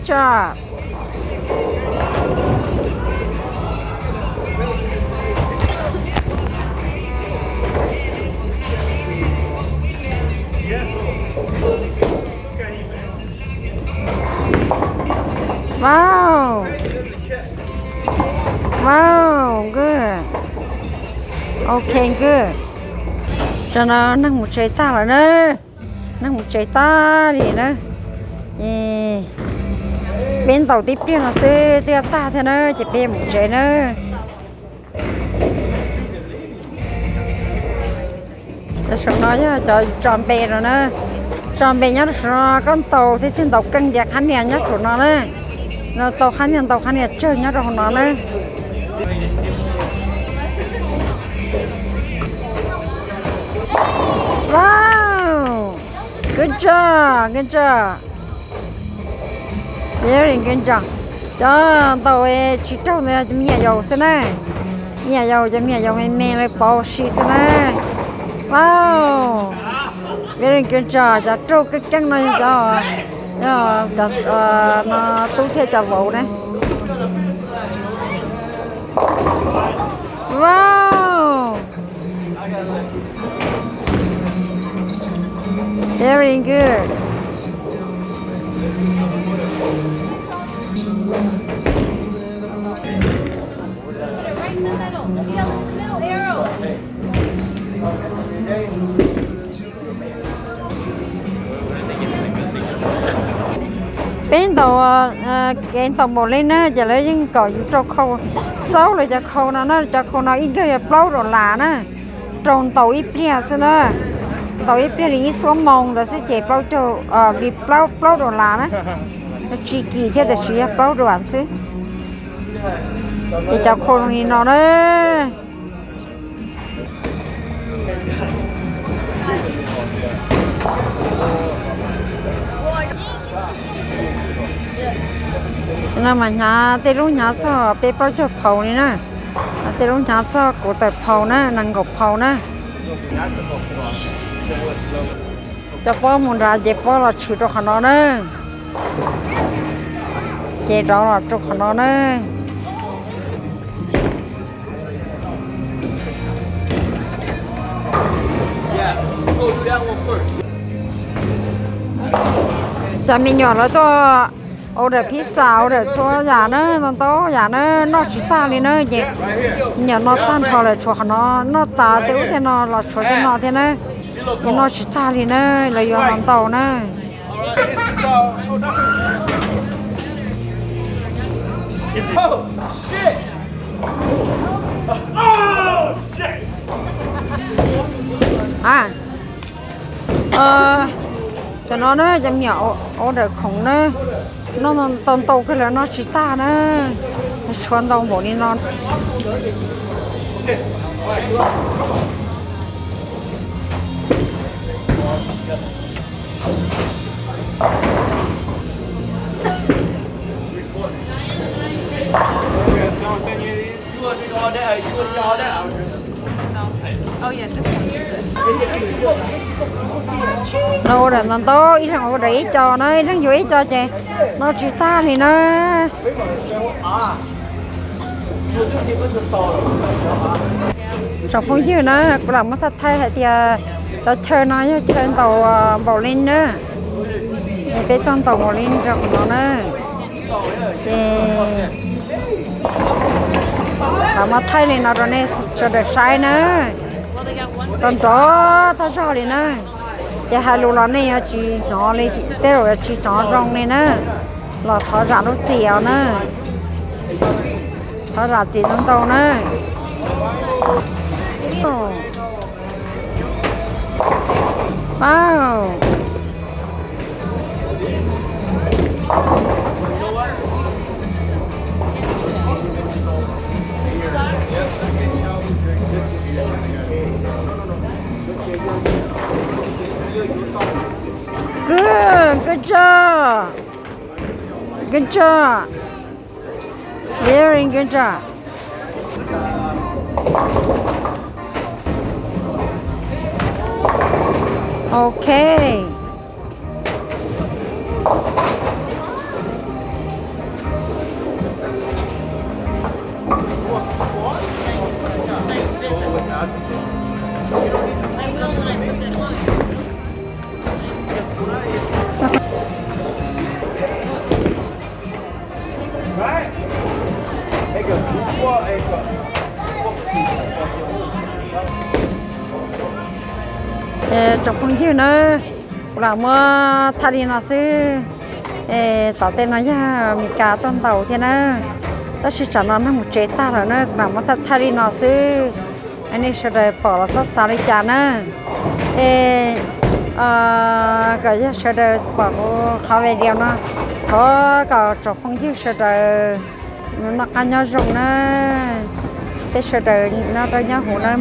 Job. Wow. Wow, good. Ok, good. Tam no neeg mus tsev tag lawm na. Neeg mus tsev tag li na. Peb ntaus tib pliag no xwb twb yuav tag thiab na, ces peb mus tsev na. Saum no yog cov yus tso npe no na. Tso npe nyob rau saum no, koj ntaus thiab thiaj ntaus keej tias qhab nias nyob saum no na. No tau qhab nias, ntaus qhab nias tsawg nyob rau hauv no na. Wow, good job, good job. Very good job. Cov ntaus tsis raug ntawd yog cov me nyuam yaus xwb na. Me nyuam yaus, cov me nyuam yaus me me lawv pauv ua si xwb na. Wow, very good job. Cov raug keej keej no yog cov, yog cov no tub thiab cov vauv na. Wow. Very good. Peb ntaus kev ntaus npaum li na ces lawv yeej kom yus rau khau, xaub lawv cov khau no na, cov khau no ib nkawg yog plaub dollar na, rau ntaus ib pliag xwb na, ntaus ib pliag li ib xuab moos ntawd xwb ces plaub caug, li plaub, plaub dollar na, tsis kim thiab tiam sis yog plaub dollar xwb. Ces cov khau li no na. No mas hnyav tej lub hnyav txog peb plaub caug pound li na, tej lub hnyav txog kaum tawm pound na, nees nkaum pound na. Cov pob mus nrad ces pob los tshwm rau qhov no na, ces rov los rau qhov no na. Cov me nyuam lawv tuaj order pizza, order txhua yam na, ntau ntau yam na, noj tsis tag li na ces me nyuam noj tag nrho lawm tshuav qhov no, noj tas tej ub tej no los tshuav tej no thiab na, ces noj tsis tag li na, lawv yuav ntau ntau na. Cov no na cov me nyuam order khoom na, noj ntau ntau kawg lawv noj tsis tag na, tshuav ntau npaum li no. No order ntau ntau, ib leeg order ib co na, ib leeg yuav ib co ces noj tsis tag li na. Tsoom phooj ywg na, kuv lam muab thaij thaij hais tias cov chaw no yog chaw ntaus npaum li na, peb tuaj ntaus npaum li rau qhov no na. Ces lam muab thaij li no rau nej sawv daws saib na, nrov nrov tag zog li na. Ces hais lus los nej yuav tsis hnov li, tej zaum yuav tsis hnov zoo li na, los thov zam lub txim os na, thov zam txim ntau ntau na. Wow. Good, good job. Good job. Very good job. Okay. Tsoom phooj ywg nawb, kuv lam muab thaij li no xwb. Tom tej no yog Meskas tuaj ntaus thiab na, tab sis tsam no neeg mus tsev tag lawm na, kuv lam muab thaij thaij li no xwb. Nej sawv daws pom los txhob xav li cas na. Es kom yog sawv daws pom kuv qhov video no, thov kom tsoom phooj ywg sawv daws noj qab nyob zoo na. Peb sawv daws noj qab nyob huv na.